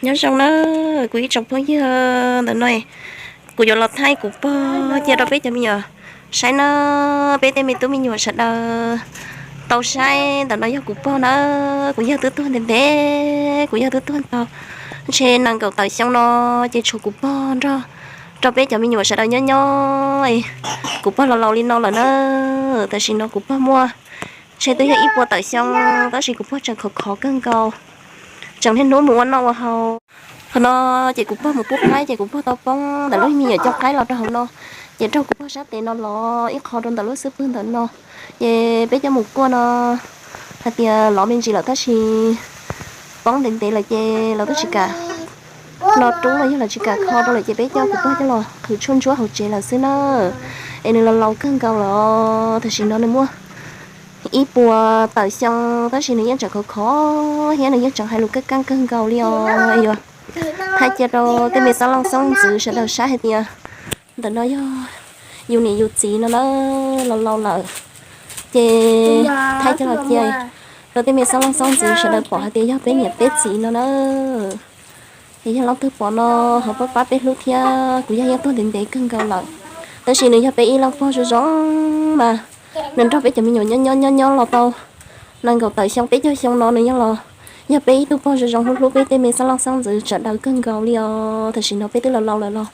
Nyob zoo na, kuv ib tsoom phooj ywg, ntawm no kuv yuav los thaij kuv pog cia rau peb cov me nyuam saib na. Peb tej me tub me nyuam sawv daws tau saib, ntawm no yog kuv pog na. Kuv yawg twb tuag ntev ntev, kuv yawg twb tuag tau ntshe nees nkaum tawm xyoo no, ces tshuav kuv pog nrog rau peb cov me nyuam sawv daws nyob nyob. Kuv pog los laus li no lawm na, tam sim no kuv pog muaj ntshe twb yog ib puas tawm xyoo, tab sis kuv pog tseem khov khov kawg nkaus, tseem niaj hnub mus ua noj ua haus. Qhov no ces kuv pog mus pub qaib ces kuv pog tau poob ntawm lub me nyuam coj qaib los rau hauv no, ces raug kuv pog sab tes no los ib qho rau ntawm lub xub pwg ntawm no, ces peb coj mus kuaj no hais tias lov me ntsis lawm tab sis poob ntev ntev lawm ces lawv twb tsis kam no rub los yog lawv tsis kam kho rau lawm ces peb coj kuv pog coj los qhwv tshuaj ntsuab hauv tsev lawm xwb na. Es nws los laus kawg nkaus los tam sim no nws muaj ib puas tawm xyoo, tab sis nws yeej tseem khov khov thiab nws yeej tseem hais lus kaj kaj kawg nkaus li os. Yuav thaij cia rau tej me xab laj xab ntxwv sawv daws saib hais tias ntawm no yog yus niam yus txiv no na, los laus lawm. Ces thaij coj los cia rau tej me xab laj xab ntxwv sawv daws pom hais tias yog peb niam peb txiv no na. Es yog leej twg pom no ho pab pab peb hlub thiab, kuv yawg yeej tuag ntev ntev kawg nkaus lawm, tab sis nws yog peb ib leej pog zoo zoo mas, nws nrog peb cov me nyuam nyob nyob nyob nyob los tau nees nkaum tawm xyoo peb caug xyoo no nws yeej los yog peb ib tug pog zoo zoo hlub hlub peb tej me xab laj xab ntxwv sawv daws kawg nkaus li os. Tam sim no peb twb los laus lawm los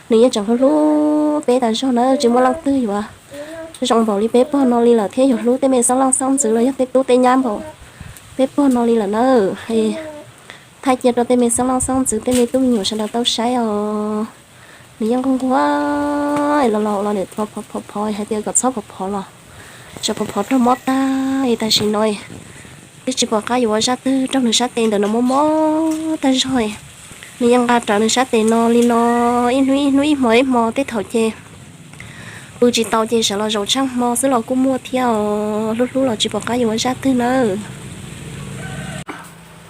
nws yeej tseem hlub hlub peb tas zog na, tsis muaj leej twg yuav zoo npaum li peb pog no li lawm thiab yuav hlub tej me xab laj xab ntxwv los yog tej tub tej nyab npaum peb pog no li lawm na. Thaij cia rau tej me xab laj xab ntxwv tej me tub me nyuam sawv daws tau saib os. Nws yeej nquag nquag los laus los niam phov phov phov hais tias kom txhob phov phov los, tseem phov phov raug mob tag es tam sim no twb tsis pom qab yuav ua zaj twg rau nws sab tes ntawm no mob mob tag zog. Nws yeej nqa rawv nws sab tes no li no ib hnub ib hnub ib hmo ib hmo tej thaum ces pw tsis tau ces sawv los zaum tsheej hmo xwb los kuj muaj thiab os, hlub hlub los tsis pom qab yuav ua zaj twg nawb.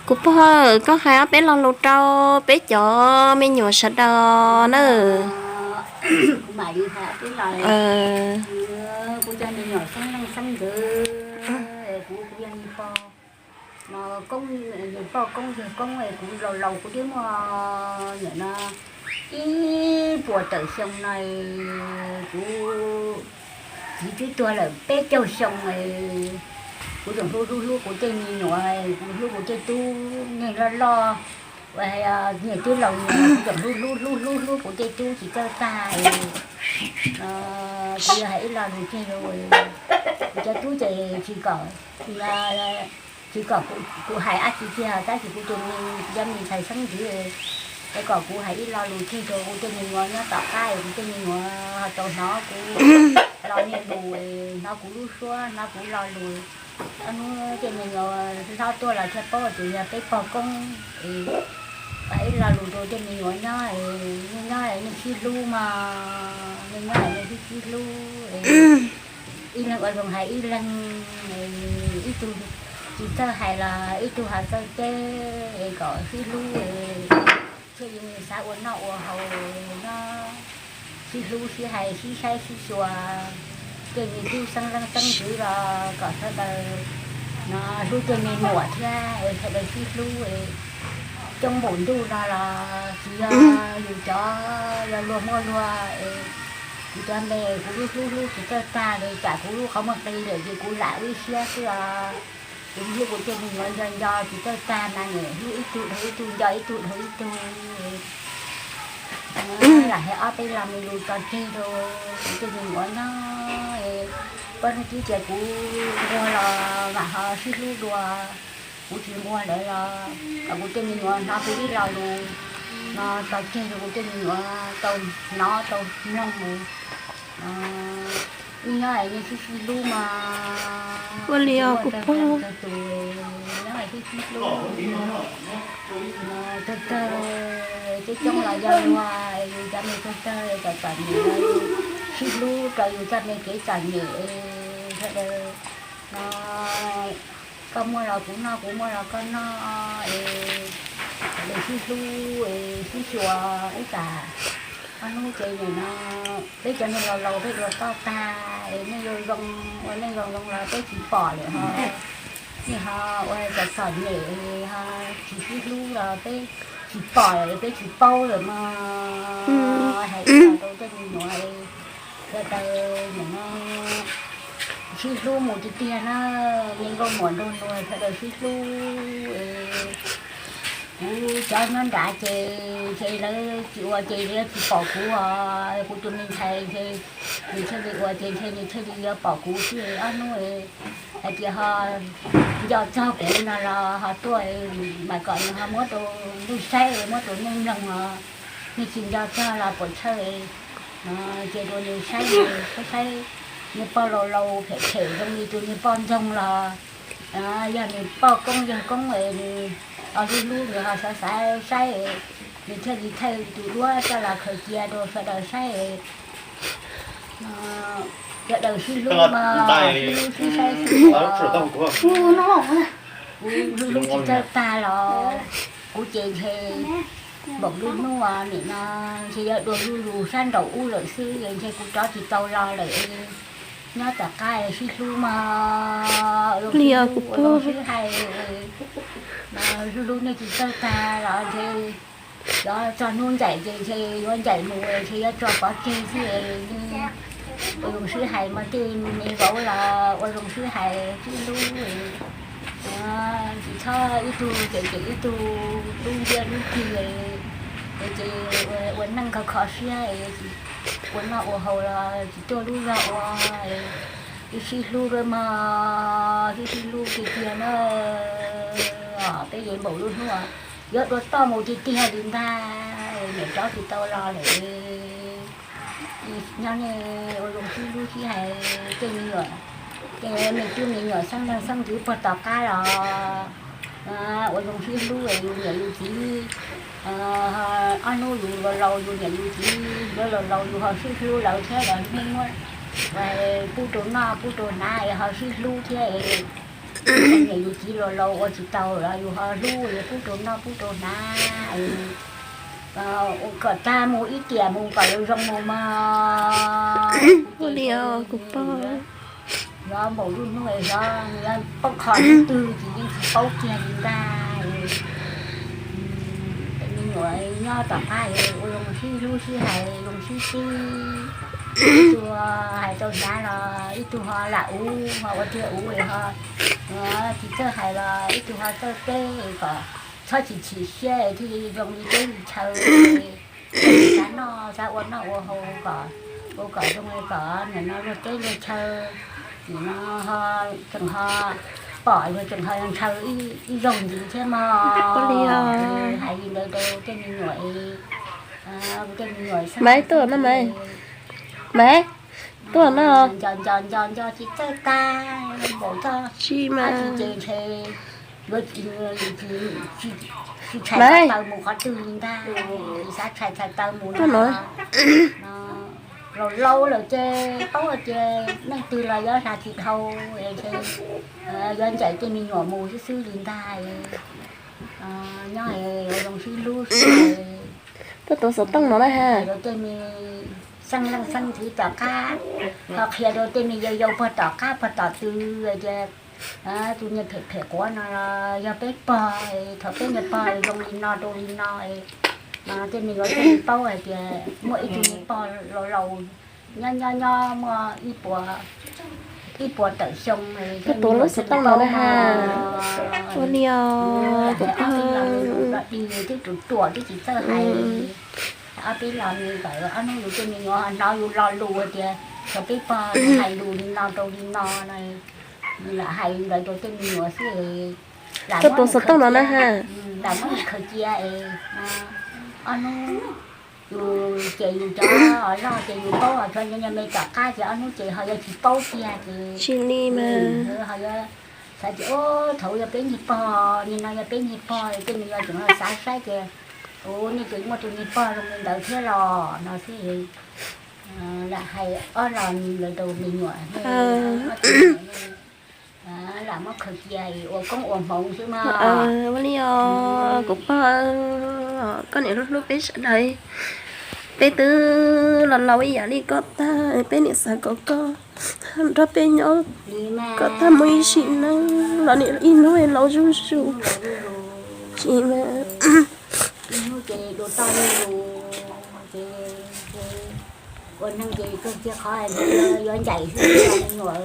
Kuv pog, koj hais ob peb lo lus rau peb cov me nyuam sawv daws nawb. Kuv cov me nyuam xeeb leej xeeb ntxwv, kuv, kuv yog nws pog, poj koob yawg koob, kuv laus laus kuv twb muaj nyuam no ib puas tawm xyoo no, kuv txiv twb tuag lawm peb caug xyoo, kuv tseem hlub hlub hlub kuv tej me nyuam, kuv hlub kuv tej tub neeg loj loj, uas niag twb laus nyias kuv tseem hlub hlub hlub hlub hlub kuv tej tub tsis txawj tag. Kuv yog hais ib lo lus tseg rau kuv cov tub ces tsis kom, tsis kom kuv hais dab tsi kiag, tab sis kuv tus me, kuv cov me ntxhais xeeb ntxwv, es kom kuv hais ib lo lus tseg rau kuv tej me nyuam nyob tom qab, kuv tej me nyuam ho tau hnov kuv lo niag lus, hnov kuv lub suab, hnov kuv lo lus. Ob hnub tej me nyuam hlob tuaj los thiaj paub tias yog peb pog koob. Hais ib lo lus rau tej me nyuam nyob, nej nyob nej sib hlub mog, nej nyob nej sib sib hlub, ib leeg ua zoo hais ib leeg, ib tug tsis txawj hais los ib tug ho txawj teb, es kom sib hlub, thiaj li xav ua noj ua haus nyob, sib hlub sib hais sib saib sib xyuas. Tej me tub xeeb leej xeeb ntxwv los kom sawv daws no hlub tej me nyuam thiab, sawv daws sib hlub. Coob npaum ntuj no los tsis yog yus cov, yog luag muaj luag, kuv cov me kuv lub hlub hlub tsis txawj tag li, tsam kuv lub qhov muag qis lawm ces kuv lam wb siab xwb os. Kuv hlub kuv tej me nyuam nco nco tsis txawj tag mas niam hlub ib tug dhau ib tug, nco ib tug dhau ib tug. Lam hais ob peb lo me lus tso tseg rau kuv tej me nyuam nyob, poj niam twb tias kuv nquag los mam ho sib hlub dua, kuv tsis nquag lawm los kom kuv tej me nyuam hnov kuv ib lo lus no tso tseg rau kuv tej me nyuam tau hnov tau mloog. Nej nyob nej sib sib hlub mog. Ua li os kuv pog. Nyob nej sib sib hlub. Tawg tawg, coob coob los yog luag, yus cov me tawg tawg txom txom nyem, sib hlub rau yus txoj me kev txom nyem sawv daws no. Koj muaj los kuv noj, kuv muaj los koj noj, es sawv daws sib hlub es sib xyuas ib tsam ob hnub ces nim no peb cov neeg laus laus peb dua toj tag es nej yuav zoo ua neej zoo zoo los peb tsis pom lawm ho, nej ho ua txom txom nyem ho tsis sib hlub los peb tsis pom lawm, peb tsis paub lawm mas. Hais ib los rau tej me nyuam, sawv daws nim no sib hlub mus tiag tiag na, me nkauj muam nraug nus sawv daws sib hlub. Kuv cov nyob nrad ces, ces lawv tsis ua ces lawv tsis pom kuv os, kuv tus me ntxhais ces nws thiaj li ua ces ntshe nws thiaj li yuav pom kuv xwb ob hnub. Hais tias ho nco txog kuv no los ho tuaj, mas kom nws ho muab rau nej saib, muab rau nej mloog os. Nej tsis nco txog los puas tsawg, ces rau nws saib, saib saib, niag poj laus laus phem phem zoo li tus niag poj ntxoog los yog nws poj koob yawg koob es nws ho hlub hlub nws ho xav xav saib, nws thiaj li thaij tus duab coj los khaws cia rau sawv daws saib. Sawv daws sib hlub mas sib hlub sib saib xwb. Kuv hlub hlub tsis txawj tag los kuv ces ntshe npaum lub hnub nim no ntshe yuav dua lub lus sab nraum ub lawm xwb, ntshe kuv rov tsis tau los lawm. Nyob tom qab sib hlub mas ua zoo sib hais, hlub hlub nej tsis txawj tag los ntshe cov txog hnub ncaim ces ntshe yuav ncaim mus, ntshe yuav tso pov tseg xwb. Ua zoo sib hais mas tej me vauv los ua zoo sib hais sib hlub, tsis txhob ib tug ces ces ib tug lub ntiaj lub tig, ces ua neej kho kho siab, ua noj ua haus los tsis tuaj lub zog ua, wb sib hlub lawm mas, wb sib hlub tiag tiag na. Peb yeej npaum lub hnub yuav dua toj mus tiag tiag li ntag, niam rov tsis tau los lawm. Nyob nej ua zoo sib hlub sib hais, tej me nyuam, tej me tub me nyuam xeeb leej xeeb ntxwv puag tom qab los ua zoo sib hlub, yus niam yus txiv, ob hnub yus laus laus yus niam yus txiv yuav laus laus yus ho sib hlub lawv thiab los nej muab pub rau noj pub rau hnav es ho sib hlub thiab. Niam yus txiv laus laus ua tsis tau los yus ho hlub es pub rau noj pub rau hnav, kom tag mus ib tiam mus kom zoo mus mog. Ua li os kuv pog. Yog npaum lub hnub yog poob qho hnub twg ces yeej tsis paub kiag li ntag. Me nyuam nyob tom qab ua zoo sib hlub sib hais zoo sib txib, ib tug hais tau hnyav los ib tug ho lam uv ho ua tiag uv ho, tsis txawj hais los ib tug ho txawj teb kom txhob tsis chim siab thiaj li zoo li teb li chaw. Xav noj xav ua noj ua haus kom, ua kom zoo kom nim no luag teb luag chaw, nim no ho tseem ho pom luag tseem ho ntshaw ib zaug ntxiv thiab mog. Ua li os. Hais li ntawd rau tej me nyuam, tej me nyuam Maiv tuaj no Maiv. Maiv tuaj no. Nco nco nco nco tsis txawj tag, npaum txog tsis mas tsis ces ntshe yuav tsis tshais tshais taw mus qhov twg li ntag, xav tshais tshais taw mus no. Laus laus lawm ces paub tias leej twg los yuav hla tsis dhau, ntshe yuav ncaim tej me nyuam mus xwb xwb li ntag. Nyob ua zoo sib hlub sib hais, tuaj tuav xov tooj no na ha, rau tej me xeeb leej xeeb ntxwv tom qab, ho qhia rau tej me yau yau puag tom qab puag tom tw tias tus niag phem phem quav no yog peb pog, thaum peb niag pog zoo li no rau li no. Tej me nyuam thiaj li paub hais tias muaj ib tug niag pog laus laus nyob nyob nyob muaj ib puas tawm xyoo. Tuaj tuav lub xov tooj no na ha. Ua li os kuv pog. Dig twb ruam ruam twb tsis txawj hais. Ob peb los ntawd ob hnub yus tej me nyuam hnov yus lo lus tias thaum peb pog hais lus li no rau li no no, lam hais ntawd rau tej me nyuam xwb. Tuaj tuav xov tooj no na ha. Lam muab khaws cia es ob hnub yus ces yus cov loj ces yus paub os, cov me tom qab ces ob hnub ces ho yuav tsis paub kiag ces tsis li mas ho yuav xav tias thaum yog peb niag pog, nim no yog peb niag pog tej me nyuam tseem xav saib tias ua nej ces muaj tus niag pog zoo li ntawd thiab los no xwb. Lam hais ob los ntawd rau me nyuam, lam muab khaws cia ua koob ua hmoov xwb mas. Ua li os kuv pog, koj niam hlub hlub peb sawv daws, peb twb los laus ib yam li koj tag, peb niam xav kom koj nrog peb nyob kom tag mus ib sim neej los nim ib hnub laus zuj zus. Tsis mas Ces tus toj li lus ces ua neeg ces kawg cia qhov yuav ncaim xwb me nyuam.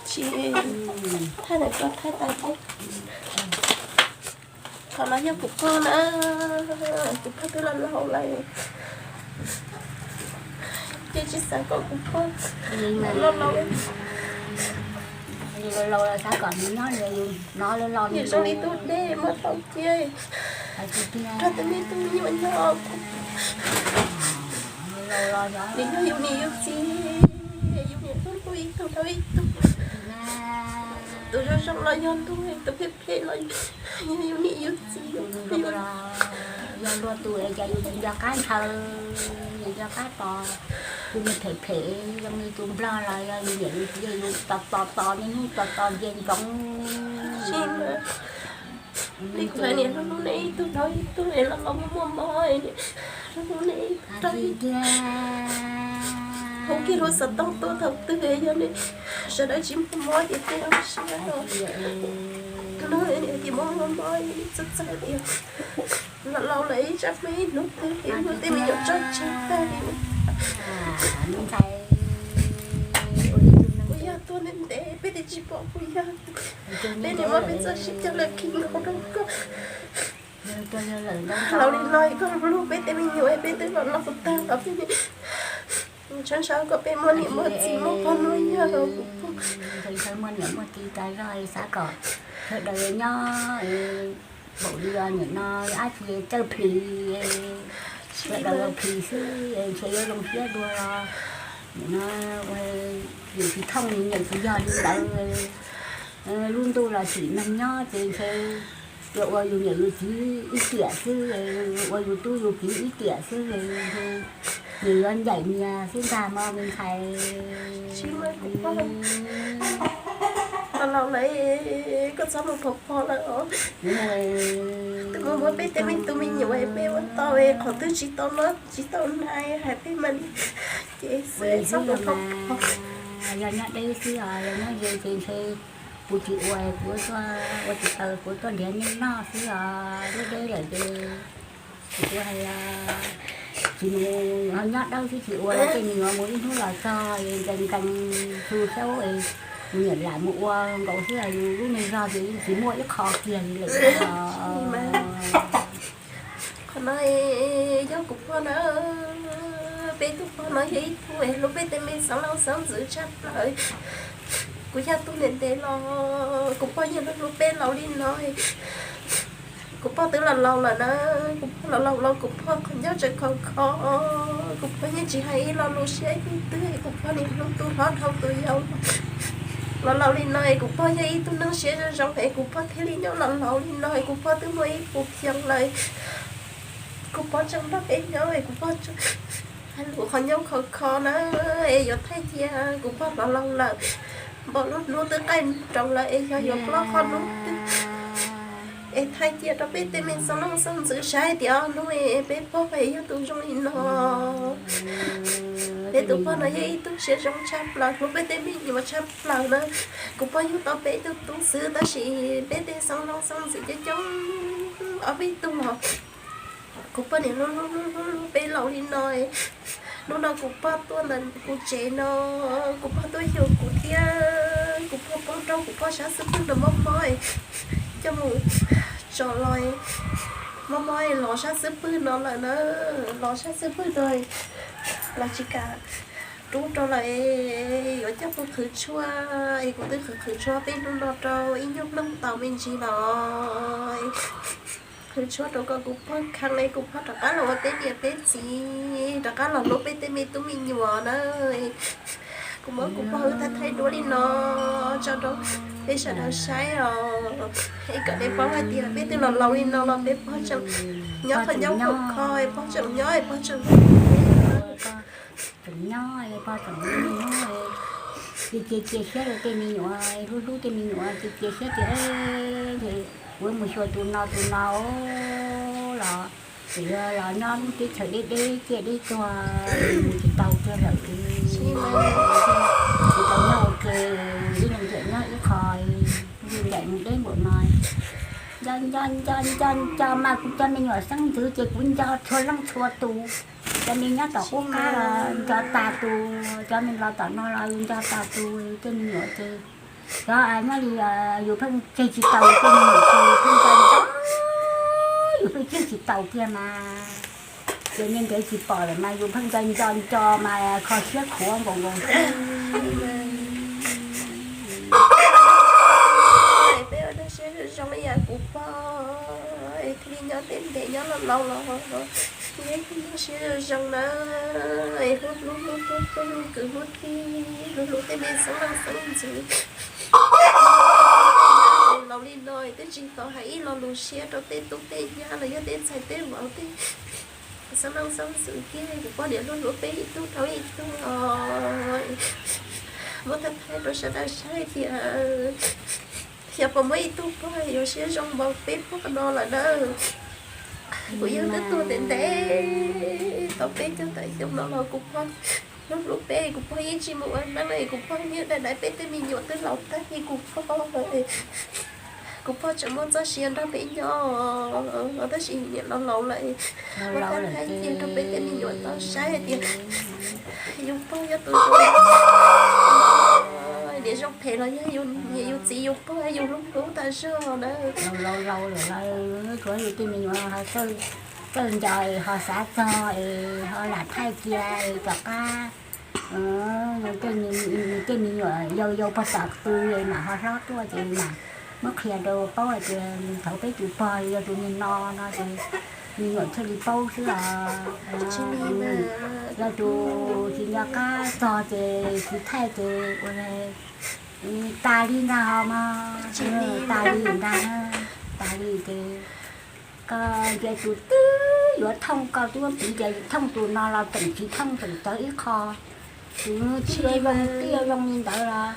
Tsis, thaij ntawm ko thaij tas ces qhov no yog kuv pog na, kuv pog twb los laus lawm. Ces tsis xav kom kuv pog los laus, laus los xav kom nws nyob nws zoo li tub dej muab tau cia, rau tus me tub me nyuam nyob. Nws yog yus niam yus txiv, yus niam hlub hlub ib tug rau ib tug. Tus zoo zoo los yog ntug, tus phem phem los yog yus niam yus txiv. Yog luag tus es cas yus tsis nco qab ntshaw, yus nco qab tos, tus niag phem phem zoo li tus nplog los yog yus niam yus txiv, yus tos tos tos niaj hnub tos tos nce ntsoov. Li kuv hais niam, hlub hlub nej ib tug rau ib tug es los los muaj muaj mob, hlub hlub nej ib tug rau ib tug. Hauv kiag lub xov tooj tuaj thaum twg yog nej sawv daws tsis muaj mob ces tej siab no, no hais tias muaj muaj mob txawj txawj tias los laus lawm ib tsam peb ib hnub twg es muaj tej me nyuam tso tseg tag li. Kuv yog tuaj ntev ntev peb twb tsis pom kuv yog, peb niam muab peb txoj sia coj los khi nkaus rau koj. Laus li no koj hlub peb tej me nyuam, peb twb los laus tag los peb tshab ntshai kom peb muaj niam muaj txiv muaj pog muaj yawg los kuv pog. Muaj niam muaj txiv tas zog xav kom sawv daws nyob npaum li niam no, ab tsi txawj plhis, sawv daws plhis xwb ntshe yuav zoo siab dua los nim no ua niam tsis thooj niam tsis yog li ntawd. Lub ntuj los tsim neeg nyob ces ntshe yuav ua yus niam yus txiv ib tiam xwb, ua yus tub yus kiv ib tiam xwb, nws yuav ncaim nyias xwb ntag mog me ntxhais. Los laus lawm, koj txhob mus pov pog lawm os. Twb mus muab peb tej me tub me nyuam peb ua tau, qhov twg tsis tau noj tsis tau hnav hais peb mam li ces xwb txhob mus pov pog. Yog nyob deb xwb os, yog nyob ze ces ntshe kuv tsis ua, kuv ua tsis taus, kuv tuaj nrhiav nej noj xwb os. Deb deb lawm ces kuv hais tsis mus, ho nyob dawb xwb tsis ua los tej me nyuam mus ib hnub los txog nkees nkees xu xaub, kuv niam lam mus ua nkaus xwb, yus lub neej zog ces tsis muaj ib qho kiag li lawm. Qhov no yog kuv pog na, peb tus pog no yog ib tug hlub peb tej me xeeb leej xeeb ntxwv tshaj plaws. Kuv yog tus ntev ntev los kuv pog yeej hlub hlub peb laus li no. Kuv pog twb los laus lawm na, kuv pog los laus los kuv pog qhov ncauj tseem khov kho, kuv pog yeej tsis hais ib lo lus siab ib tug twg, kuv pog nim hlub tus hlob dhau tus yau. Los laus li no es kuv pog yog ib tug neeg siab zoo zoo es kuv pog thiaj li nyob los laus li no es kuv pog twb muaj ib puas xyoo lawm. Kuv pog tseem nrog peb nyob es kuv pog hais lus qhov ncauj khov kho na, es yuav thaij cia kuv pog los laus lawm, npaum lub hnub twb qaij nroos lawm es yog yuav ploj qhov hnub twg es thaij cia rau peb tej me xeeb leej xeeb ntxwv saib tias hnub es peb pog es yog tus zoo li no. Peb tus pog no yog ib tug siab zoo tshaj plaws hlub peb tej me nyuam tshaj plaws na. Kuv pog yug tau peb tug tub xwb tab sis peb tej xeeb leej xeeb ntxwv coob coob ob peb tug los kuv pog nim hlub hlub hlub hlub peb laus li no. Hnub no kuv pog tuaj ntawm kuv tsev no, kuv pog tuaj xyuas kuv thiab kuv pog poob rau kuv pog sab xub pwg no mob mob coj mus tso los mob mob los sab xub pwg no lawm na, los sab xub pwg no los tsis kam rub rau lawm es yuav coj mus qhwv tshuaj es kuv twb qhwv qhwv tshuaj peb hnub no rau ib nyuag hmos tau me ntsis los qhwv tshuaj rau kom kuv pog kheev es kuv pog rov qab los ua peb niam peb txiv, rov qab los hlub peb tej me tub me nyuam na. Kuv muab kuv pog wb thaij thaij duab li no tso rau peb sawv daws saib os. Es kom nej paub hais tias peb twb los laus li no los peb pog tseem nyob qhov ncauj qhov kho, pog tseem nyob, pog tseem tseem nyob, pog tseem nyob, cia cia cia siab rau tej me nyuam, hlub hlub tej me nyuam, cia cia siab tias kuv mus xyuas tus no tus no los tseem los nyob lub teb chaws deb deb ciaj deb tuag, mus tsis tau kiag lawm. Tsis tau nyob ua ke, ib leeg tseem nyob ib qho, ncaim mus deb npaum no. Nco nco nco nco nco mas kuv cov me nyuam xeeb ntxwv ces kuv nco txhua leej txhua tus. Cov me nyob tom qub qab los nco tas tus, cov me los tom no los nco tas tus. Tej me nyuam ces cov nyob li yus pheej tseg tsis taus, tej me nyuam ces pheej nco nco, yus pheej tseg tsis taus kiag mas ces niaj ntev tsis pom lawm mas yus pheej nco nco nco mas kho siab khuav nkaus nkaus xwb. Peb ua dab siab zoo zoo li yam kuv pog es thiaj li nyob teb ntev nyob laus laus los nyob siab zoo zoo na, es hlub hlub hlub hlub hlub kwv hlub tij, hlub hlub tej me xeeb leej xeeb ntxwv. Laus li no twb tsis tau hais ib lo lus siab rau tej tub tej nyab los yog tej ntxhais tej vauv tej xeeb leej xeeb ntxwv kiag. Kuv pog niam hlub hlub peb ib tug dhau ib tug os. Muab thaij thaij rau sawv daws saib hais tias xyov puas muaj ib tug pog yuav siab zoo npaum peb pog no lawm na. Kuv yawg twb tuag ntev ntev tau peb caug tawm xyoo no los kuv pog hlub hlub peb, kuv pog yeej tsis mus ua neeb, kuv pog yeej dai dai peb tej me nyuam twb laus tag li kuv pog. Kuv pog tseem muaj txoj sia nrog peb nyob, tab sis niam laus laus lawm, muab thaij thaij kiag rau peb tej me nyuam tau saib hais tias yus pog yog tus zoo, niam zoo phem los yog yus niam yus txiv yus pog yus hlub hlub tas zog na. Laus laus lawm, tsuav yus tej me nyuam txawj nco es ho xav txog es ho lam thaij cia es tom qab tej me nyuam yau yau pog tom tw mam ho hlob tuaj ces mam muab qhia rau paub hais tias thaum peb tus pog yog tus niag no no ces me nyuam thiaj li paub xwb os. Yog tus tsis nco qab txog ces tsis thaij ces ua tas li ntag ho mas, tas li ntag, tas li ces koj ntsia tus twg yuav thooj koj twb piv tias thooj tus no los tseem tsis thooj, tseem txawv ib qho. Tus twb zoo twb zoo li ntawd los,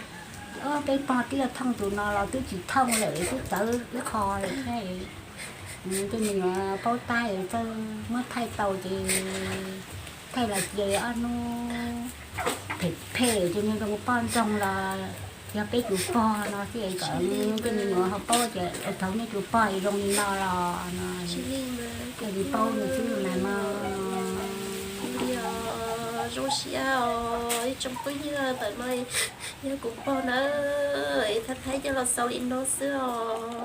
peb pog twb yuav thooj tus no los twb tsis thooj lawm, twb txawv ib qho lawm thiab. Tej me nyuam paub tab txawj muab thaij tau ces thaij los cia ob hnub phem phem ces niag zoo poj ntxoog los yog peb tus pog no xwb es kom tej me nyuam ho paub tias thaum nej tus pog es zoo li no los no, thiaj li paub nws xwb mas mog. Zoo siab os ib tsoom phooj ywg, ntawm no yog kuv pog na, es thaij thaij coj los xaus li no xwb os.